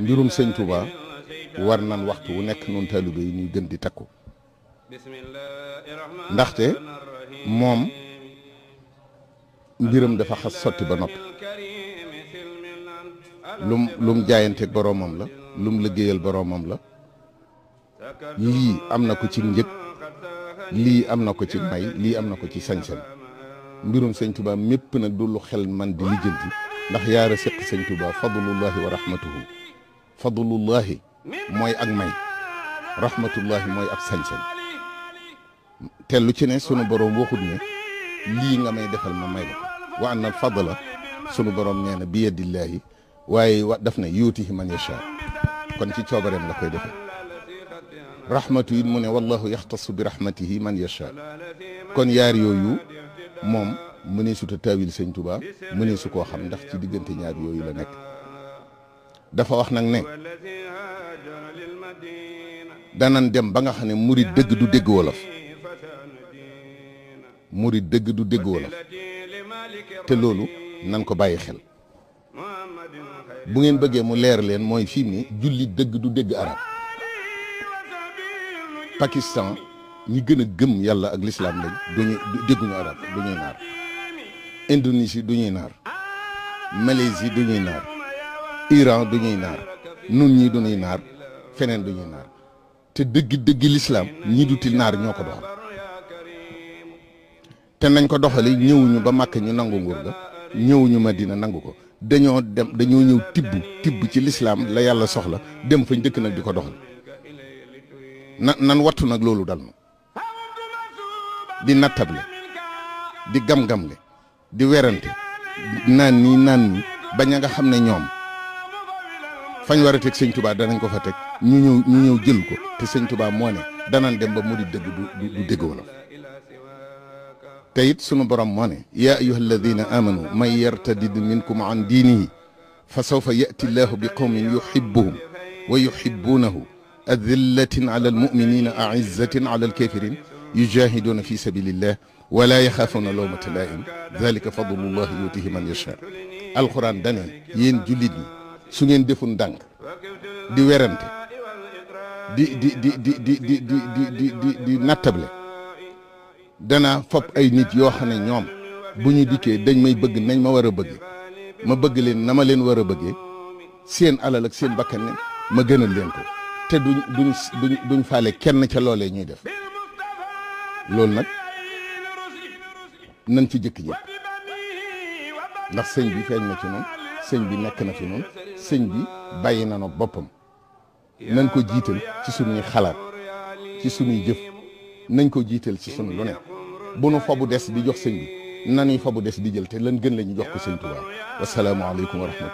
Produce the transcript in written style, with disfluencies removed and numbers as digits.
mbirum sëñ Touba war nan waxtu wu nekk noonu taalibe yi ñuy gën di takku ndaxte moom mbiram dafa xas sotti ba noppi lum jaayanteeg boroomam la lum liggéeyal boroomam la lii am na ko ci njëg lii am na ko ci may lii am na ko ci sañ-sañ mbirum sëñ Touba mépp nag du lu xel man di lijjanti ndax yaara séq sëñ Touba fadlullahi wa rahmatuhu fadlullahi mooy ak may rahmatullahi mooy ak sañ-sañ te lu ci ne sunu borom waxut ne lii nga may defal ma may la ko wa anna al fadla sunu borom nee na bi yadillahi waaye daf na yuutihi man yasha kon ci coobareem la koy defee rahmatu it mu ne wallahu yaxtasu bi rahmatihi man yasha kon yaar yooyu moom mënee su ta taawil sëñ Touba mënee su koo xam ndax ci diggante ñaar yooyu la nekk dafa wax nag ne danan dem ba nga xam ne murid dëgg du dégg wolof murid dëgg du dégg wolof te loolu nan ko bàyyi xel bu ngeen bëggee mu leer leen mooy fii ni julli dëgg du dégg arab Pakistan ñi gën a gëm yàlla ak lislaam lañ duñu dégguñu arab du ñuy naar Indonésie du ñuy naar Malaisie du ñuy naar Iran du ñuy naar nun ñii du ñuy naar feneen du ñuy naar te dëgg lislaam ñi duti naar ñoo ko doxal te nañ ko doxali ñëwuñu ba Màkka ñu nangu nguur ga ñëwuñu Madina nangu ko dañoo ñëw tibb ci lislaam la yàlla soxla dem fañ dëkk nag di ko doxal nan wattu nag loolu dal na di nattable di gam-gamle di werante naan nii bañ a nga xam ne ñoom fañ war a teg sëñ Touba danañ ko fa teg ñu ñëw jël ko te sëñ Touba moo ne danañ dem ba mu di dëgg du dégg wolof te it sunu borom moo ne yaa ayyuha alladina amanu man yartadid minkum an diinihi fa sawfa yati llahu bi qawmin yuhibbuhum wa yuhibbunahu adillatin ala almuminina aizzatin ala alkafirin yujahiduna fi sabilillah wala yaxaafuuna lawmata laa'im dalika fadlullahi yutihi man yasha alquran dane yéen jullit ñi su ngeen deful ndànk di werante di nattable dana fopp ay nit yoo xam ne ñoom bu ñu dikkee dañ may bëgg nañ ma war a bëgge ma bëgg leen na ma leen war a bëggee seen alal ak seen bakkan ma gënal leen ko te duñ faale kenn ca loolee ñuy def loolu nag nañ ci jëkk-jëkk ndax sëñ bi feeñ na ci noonu sëñ bi nekk na fi noonu sëñ bi bàyyi na no boppam nañ ko jiital ci suñuy xalaat ci suñuy jëf nañ ko jiital ci suñu lu ne bu nu fa bu des di jox sëñ bi nanuy fa bu des di jël te lan gën la ñu jox ko sëñ Touba wasalaamualeykum wa rahmatullah